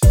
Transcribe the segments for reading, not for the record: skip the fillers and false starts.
يا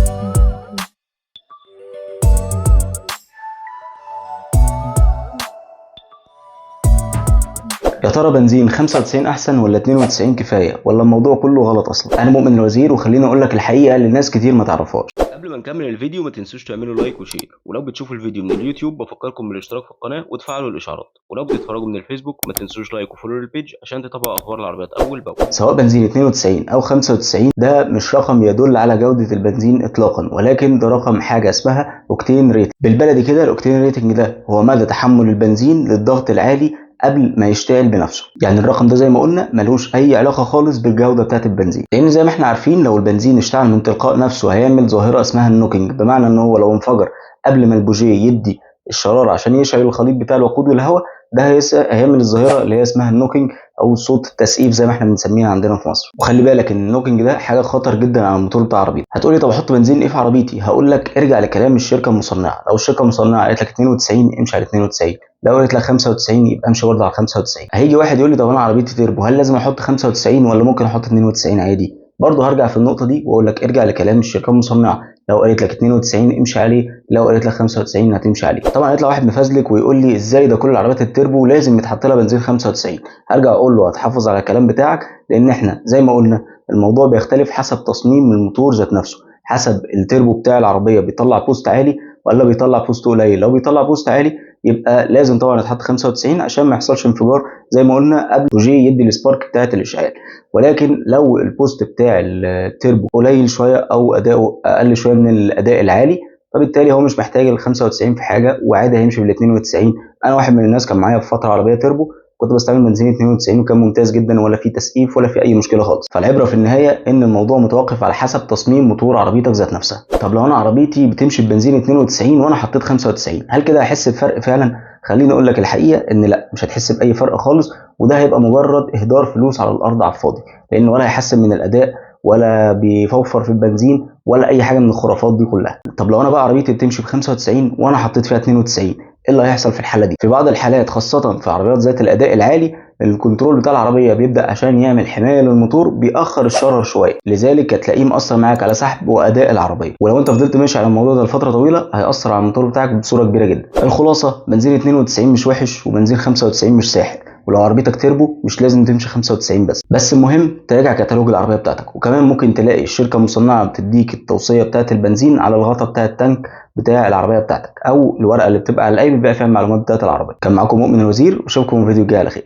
ترى بنزين 95 احسن ولا 92 كفاية، ولا الموضوع كله غلط اصلا؟ انا مؤمن الوزير، وخليني اقول لك الحقيقة اللي ناس كتير ما تعرفهاش. قبل ما نكمل الفيديو ما تنسوش تعملوا like و share، ولو بتشوفوا الفيديو من اليوتيوب بفكركم بالاشتراك في القناة وتفعلوا الاشعارات، ولو بتتفرجوا من الفيسبوك ما تنسوش like و follow لل page عشان تتابعوا اخبار العربيات اول باول. سواء بنزين 92 او 95 ده مش رقم يدل على جوده البنزين اطلاقا، ولكن ده رقم حاجة اسمها octane rating. بالبلدي كده ال octane rating ده هو مدى تحمل البنزين للضغط العالي قبل ما يشتعل بنفسه. يعني الرقم ده زي ما قلنا ملوش اي علاقة خالص بالجودة بتاعه البنزين، لان زي ما احنا عارفين لو البنزين اشتعل من تلقاء نفسه هيعمل ظاهره اسمها ال knocking، بمعنى ان هو لو انفجر قبل ما البوجيه يدي الشرارة عشان يشعل الخليط بتاع الوقود والهواء ده هيعمل الظاهرة اللي هي اسمها ال knocking او صوت التسقيف زي ما احنا بنسميها عندنا في مصر. وخلي بالك ان ال knocking ده حاجة خطر جدا على الموتور بتاع عربيتك. هتقولي طب احط بنزين ايه في عربيتي؟ هقول لك ارجع لكلام الشركة المصنعة. لو الشركة المصنعة قالت لك 92 امشي على 92، لو قالت لك 95 يبقى امشي برضه على 95. هيجي واحد يقول لي طب انا عربيتي تربو، هل لازم احط 95 ولا ممكن احط 92 عادي؟ برضه هرجع في النقطة دي واقول لك ارجع لكلام الشركة المصنعة. لو قالت لك 92 امشي عليه، لو قالت لك 95 هتمشي عليه. طبعا يطلع واحد مفزلك ويقول لي ازاي ده كل العربيات التربو لازم يتحط لها بنزين 95. هرجع اقول له هتحافظ على الكلام بتاعك، لان احنا زي ما قلنا الموضوع بيختلف حسب تصميم الموتور ذات نفسه، حسب التربو بتاع العربية بيطلع boost عالي ولا بيطلع boost قليل. لو بيطلع boost عالي يبقى لازم طبعا يتحط 95 عشان ما يحصلش انفجار زي ما قلنا قبل بوجيه يدي ال spark بتاعه الاشعال. ولكن لو ال boost بتاع التربو قليل شوية او اداؤه اقل شوية من الاداء العالي، فبالتالي هو مش محتاج ال 95 في حاجة وعادي هيمشي بال 92. انا واحد من الناس كان معايا في فترة عربية تربو كنت بستعمل بنزين 92 وكان ممتاز جدا، ولا في تسقيف ولا في اي مشكلة خالص. فالعبرة في النهاية ان الموضوع متوقف على حسب تصميم موتور عربيتك ذات نفسها. طب لو انا عربيتي بتمشي ببنزين 92 وانا حطيت 95، هل كده هحس بفرق فعلا؟ خليني اقول لك الحقيقة ان لا، مش هتحس باي فرق خالص، وده هيبقى مجرد اهدار فلوس على الارض على الفاضي، لان ولا هيحسن من الاداء ولا بيوفر في البنزين ولا اي حاجة من الخرافات دي كلها. طب لو انا بقى عربيتي بتمشي ب 95 وانا حطيت فيها 92، ايه اللي هيحصل في الحالة دي؟ في بعض الحالات خاصة في عربيات ذات الاداء العالي ال control بتاع العربية بيبدا عشان يعمل حماية للموتور بيأخر الشرر شوية، لذلك هتلاقيه مأثر معاك على سحب واداء العربية. ولو انت فضلت ماشي على الموضوع ده لفترة طويلة هيأثر على الموتور بتاعك بصورة كبيرة جدا. الخلاصة بنزين 92 مش وحش وبنزين 95 مش ساحر، ولو عربيتك تربو مش لازم تمشي 95 بس المهم تراجع كتالوج العربية بتاعتك. وكمان ممكن تلاقي الشركة المصنعة بتديك التوصية بتاعه البنزين على الغطا بتاع التانك بتاع العربية بتاعتك، او الورقة اللي بتبقى على القايم بيبقى فيها المعلومات بتاعه العربية. كان معاكم مؤمن الوزير، واشوفكم في الفيديو الجاي على خير.